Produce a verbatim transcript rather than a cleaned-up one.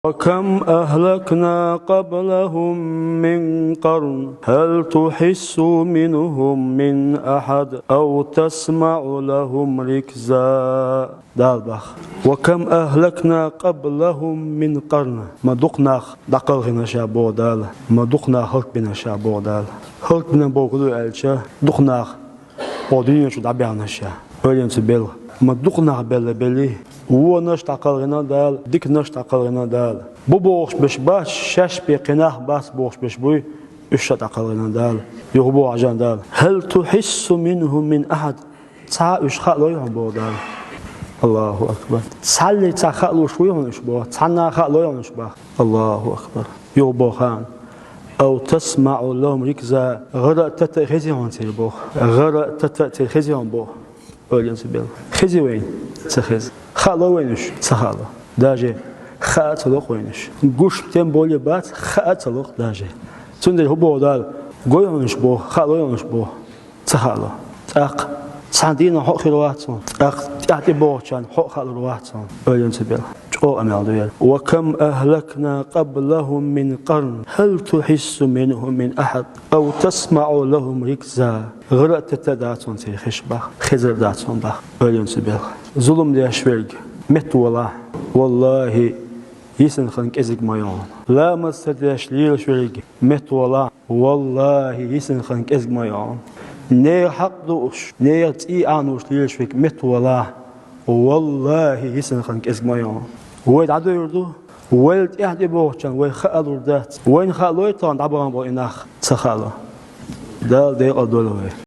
وكم أهلكنا قبلهم من قرن هل تحس منهم من أحد أو تسمع لهم ركزا. Дала боху: وكم أهلكنا قبلهم من قرن. Ма дукха нах дӀакхалхина ша, боху Дала. Ма дукха нах хӀаллакбина ша, боху Дала. ХӀаллакбина бохург хӀун ду аьлча, дукха нах оцу дуьнен чу дӀабаьхна ша. Ойла е цу белхан. Ма дукха нах белла белли, вонаш дӀакхалхина Дала, диканаш дӀакхалхина Дала. Бу бохуш берш бац, шаьш бен кхин нах бац бохуш берш буй, уьш а дӀакхалхина Дала. Юха боху хьажа Дала: هل تحس منهم من أحد. Цхьа уьш хаалой хьуна, боху Дала. Аллаху акбар. Цхьаллиг цхьа хаалуш вуй хьуна уьш, боху. Цхьанна хаалой хьуна уьш, боху. Аллаху акбар. Юха боху хьуна: أو تسمع لهم ركزا. ГӀара а, тата а хези хьуна церан, боху. ГӀара а, тата а церан хези хьуна, боху. Ойла е цу белхан. Хези вайна? Ца хези. Хаало вайна уьш? Ца хаало. Даже хаа а ца ло-кх вайна уьш. Гуш тем более бац, хаа а ца ло-кх даже. Цундела хӀун боху Дала? Гой хьуна уьш, боху, хаало хьуна уьш, боху? Ца хаало. ТӀаккха цхьана дийнахь хьо а хир вац хьуна. ТӀаккха тӀаьхьа тӀебогӀучарна хьо а хаалур вац хьуна. Ойла е цу белхан. ЧӀогӀа къамел ду хӀара. وكم أهلكنا قبلهم من قرن هل تحس منهم من أحد أو تسمع لهم ركزا. ГӀара а, тата а дац хьуна церан хезаш, боху. Хезар дац хьуна, боху. Ойла е цу белхан. Зулам деш верг меттавалахь, валлахӀи, йисина хан кӀезиг ма ю хьуна. Ламаз ца деш лелаш верг меттавалахь, валлахӀи, йисина хан кӀезиг ма ю хьуна. Нехан хьакъ дууш, нехан цӀий Ӏануш лелаш верг меттавалахь, валлахӀи, йисина хан кӀезиг ма ю хьуна. Вай дӀадуьйр ду, вайл тӀаьхьа тӀебогӀучарна вай хаалур дац. Вайна хаалой тахана дӀабахана болу и нах? Ца хаало. Дала декъал дойла вай.